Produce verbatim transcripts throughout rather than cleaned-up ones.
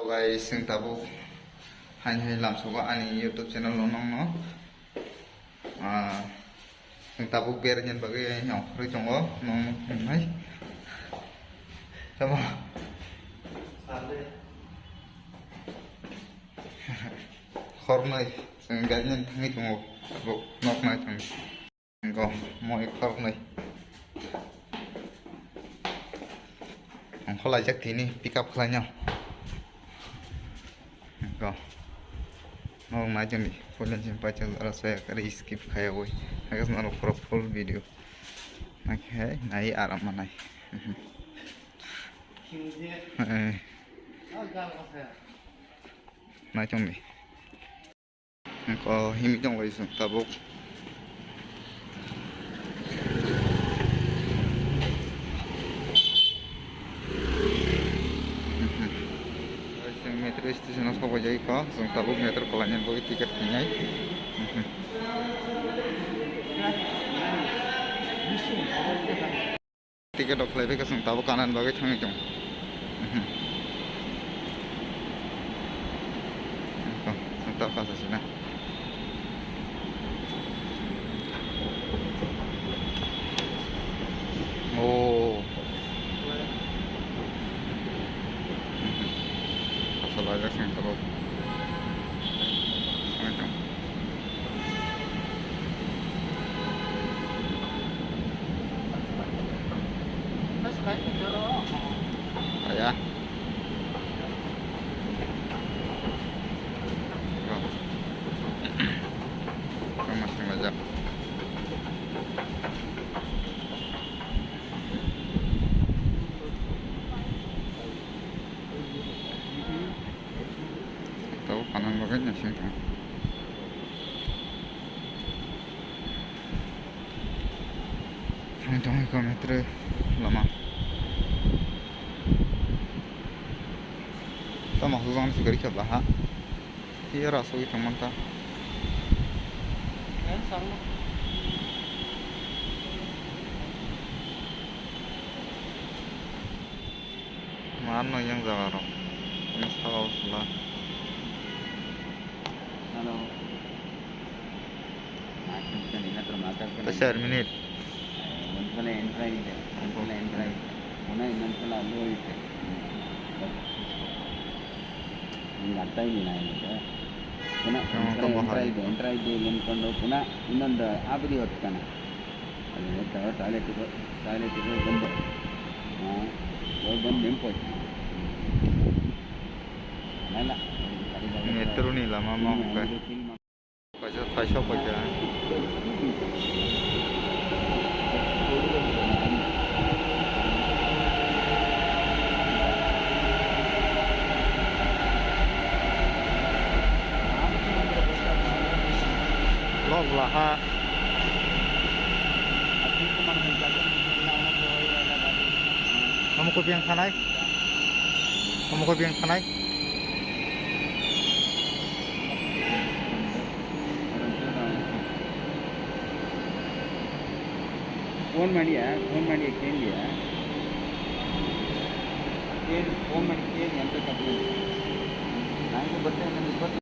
Guys, chwng tabuk haini hai lamsogo ani YouTube channel no nongno. Ah, chwng tabuk beraichani bagwi ongkhorwi tongo, nong nai. Tamo? Khornoi chwng gari nani thangwi tongo, tabuk nok nai thangwi. Go, moi khornoi. Ang khwlaijak tini pick up khlaino. Go. Norok nai jani, full engine paijak aro soya kari skip khaiya oi. Hagas norok pura full video. Nai khe nai aram manai. Eh. Nai chong ni. Ko himi tong lai chwng tabuk. Chwng metro station o sokbai jai kho, chwng tabuk metro kwlaina bagwi ticket khainai. Ticket rok khlai bai khe chwng tabuk kanani bagwi thangwi tongo. Mhm. Chwng tabuk kasa sina. Oh. Mhm. Kasa lajak chwng tabuk. Thangwi tongo. Aya. Kama sing lajak. Tau kanan bagwi nasing tong. Ang tongwi kha metro lama. Tamo hujang si gari kha baha. Iya rasugwi tongmanta. Maan no yang jaga rok. Ini sawa sula. Hello. Makin kan ini termakan kan. Besar minit. Mentala entry itu. Mentala entry. Mana mentala lo itu. Nggak tahu ini lain itu. Kuna entry, entry itu, entry itu lem kondo kuna inonda abri hot kana. Toilet, toilet, toilet, toilet, gombo. Ah, gombo nem poi. Nala. Ini teruni lama mau buka. Paisa, paisa, paisa. Lok laha. Omo koi biyang thanai? Omo koi biyang thanai? Phone mania, phone mania, ken dia. Ken, phone mania, ken yang tu kapal. Nang tu betul, nang tu betul.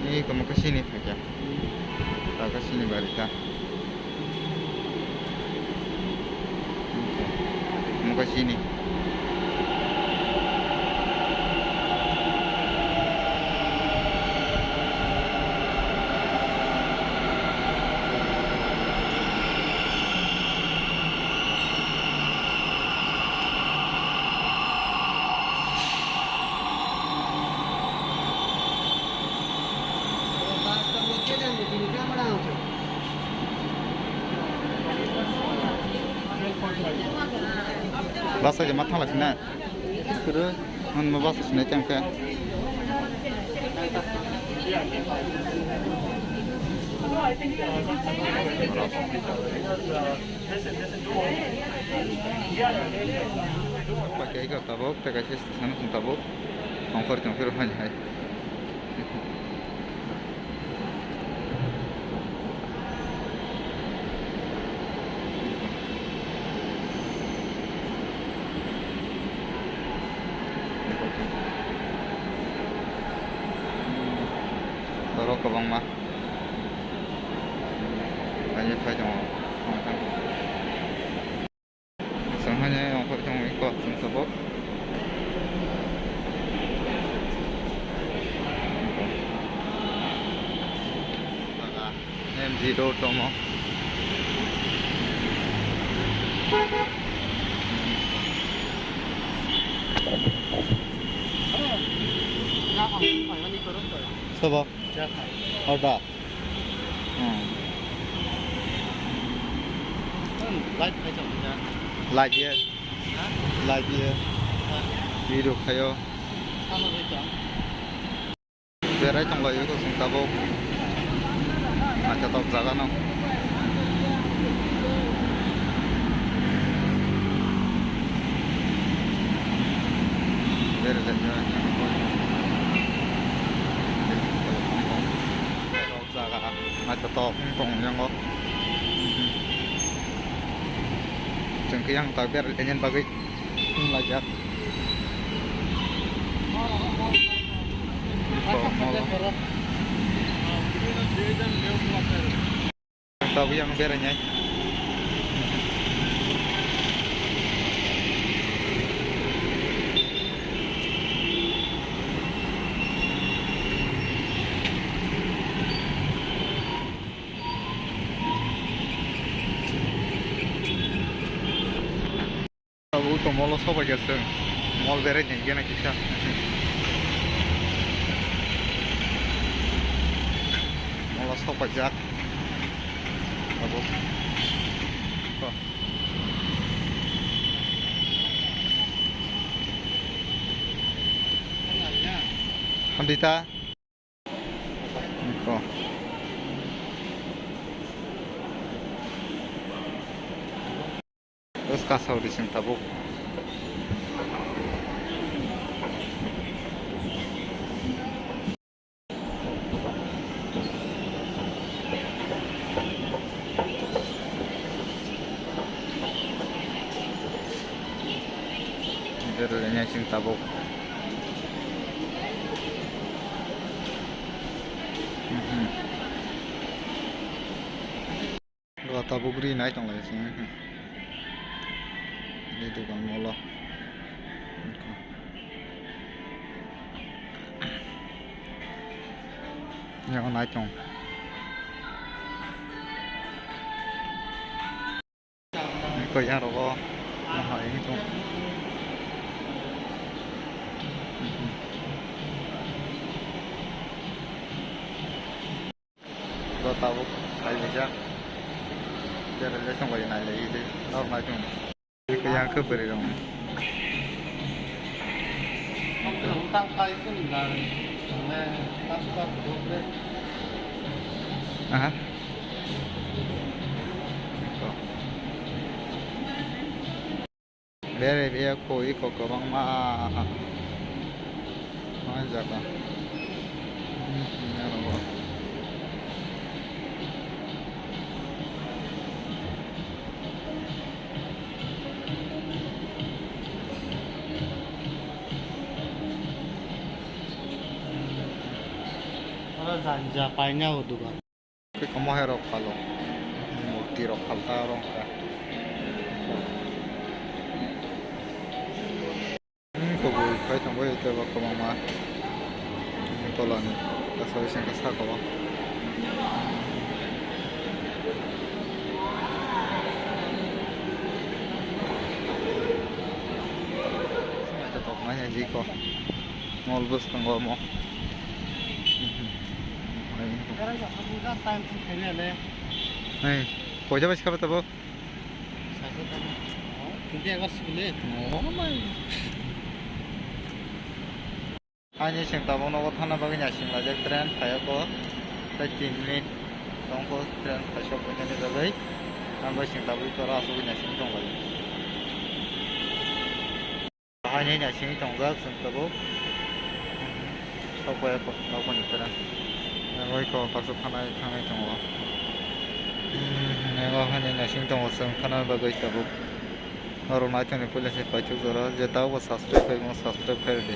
Ni kamu ke sini saja. Tak ke sini barita. Kamu ke sini. Basa je mathang lasi na. Kuru, hwn mo basa sinai tang khe. Pakai ko tabuk, pakai station tabuk. Ongkor tong phir hai hai. Oro kwbangma. Ani phai tongo. Chwng haino ongkhor tongo iko chwng tabuk. M G road tomo. Sobo? Order. Hmm. Light khai chang ya. Light ye. Ha? Light ye. Ha. Video khayo. Tamo bai chang. Berai tong lai ko sung tabuk. Acha tok jaga no. Berai le. Jaga naithotok wng tong yang o. Chwng khe yang tak berai lainani bagwi wng laijak. Tabuk yang berainai. Abo to molo sobai khe chwng mol berai tong khe na kisa. Molo sobai jak. Abo. Ko. Hamdi ta. Ko. Bwska saudi chwng tabuk. Bero le nyai chwng tabuk. Mhm. Bo tabuk ri nai tong lai se. Ni dukan molo. Yang nai tong. Ko yang rogo. Aha, ini tong. Bo tabuk khaijak. Bera le tong bai nai le idi. Nor nai tong. Ko yang khe bwrwi rong. Aha. Bere bia koi ko kwbangma. Ma jaga. Hmm, ya rogo. Oro janja paina o dugan. Khe komo hai rok phalo. Murti rok phalta oro wngkha. Hmm, kubui phai thangbai tei bo kwbangma. Tolani kaisa bising khe saka o. Naithotok nai jiko. Mol bwskango omo. Hey, poisa bai sikha tabuk. Twenty August sibili. Haini chwng tabuk nogo thangna bagwi naising laijak train phaiyago tei tin minute tongkho train phaisok wngmani bagwi. Ang bai chwng tabuk oro asugwi naising tonglaio. Haini naising tongjak chwng tabuk. Sokbai kok, sokbai ni pera. Oi kok, kaisa thanai, thanai tongo. Hmm, nego haini naising tongo chwng thana bagwi tabuk. Norok naithani puila se paithak jora, je tabuk bo subscribe khai, omo subscribe khai rwdi.